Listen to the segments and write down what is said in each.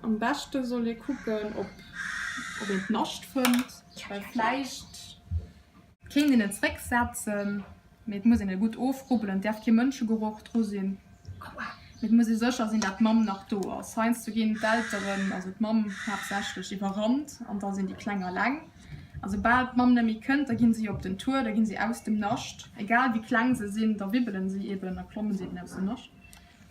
Am beschte soll ee kucken, ob ob een d'Nascht fënnt, well vläicht kéint een et zrécksetzen, mee et muss een et gutt ofrubbelen, et däerf kee Mënschegeroch dru sinn. Mee et muss ee sécher sinn, dat d'Mamm nach do ass. Heiansdo ginn d'Elteren, also d'Mamm haaptsächlech, iwwerrannt an da sinn déi Kleng eleng. A soubal d'Mamm net méi kënnt, da ginn si op den Tour, da ginn si aus dem Nascht, egal wéi kleng se sinn, da wibbelen si eben, da klommen si eben aus dem Nascht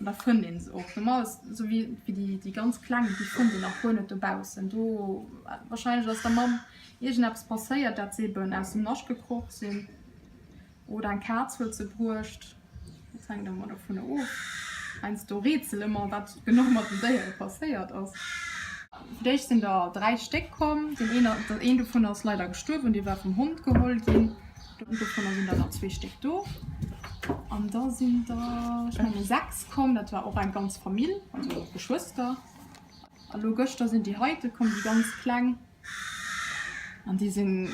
an da fënnt een se och. Normal ass esou wéi déi, déi ganz Kleng, déi fënnt een nach guer net dobaussen. Do wahrscheinlech ass der Mamm iergendeppes passéiert, dat se eben aus dem Nascht gekroch sinn. Oder eng Kaz huet se bruecht. Dat hänkt ëmmer dovunner of. Heiansdo rätsele mer, wat genau mat den Déiere passéiert ass. Fir d'éischt sinn der 3 Stéck komm. Deen een, dat een dovunner ass leider gestuerwen, dee war vum Hond geholl ginn. Dovunner sinn der nach zwee Stéck do. An da sinn der, ech menge 6 komm. Dat war och eng ganz Famill, also Geschwëster. A lo gëschter sinn déi heite komm, déi ganz kleng. An déi sinn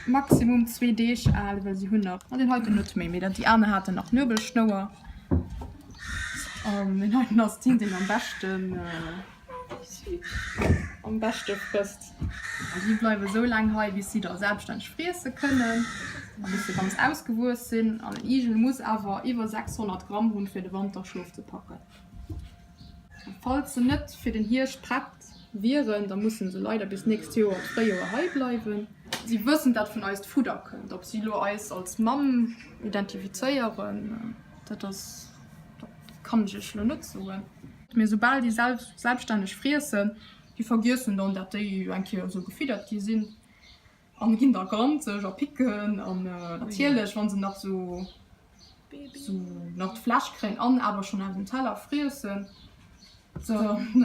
maximum zwee Deeg al, well si hunn nach, ah deen heiten net méi, mee dat déi aner haten nach Nuebelschnouer. An deen heiten ass deen, deen am beschten, am beschte frësst. An déi bleiwe sou laang hei, bis si da selbststänneg friesse kënnen a bis se ganz ausgewuess sinn. An en Igel muss awer iwwer 600 Gramm hunn, fir de Wanterschlof ze packen. Falls se net fir den Hierscht prett wieren, da mussen se leider bis nächst Joer d'Fréijoer hei bleiwen. Si wëssen dat vun eis d'Fudder kënnt. Ob si elo eis als Mamm identifizéieren, dat ass, dat kann ech iech elo net soen. Mee soubal déi selbststänneg friessen, déi vergiessen dann dat déi eng Kéier esou gefiddert gi sinn an ginn da granzeg a picken an natierlech wann se nach sou sou nach d'Fläsch kréien an awer schonn aus dem Teller friessen, dann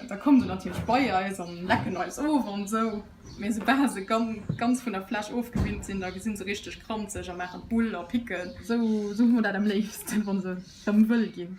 da kommen se natierlech bei eis an lecken eis of an esou. Mee soubal se ganz vun der Fläsch ofgewinnt sinn, da gesinn se richteg granzeg a maachen d'Bull a picken. Sou sou hu mer dat am léifsten, wann se rëm wëll ginn.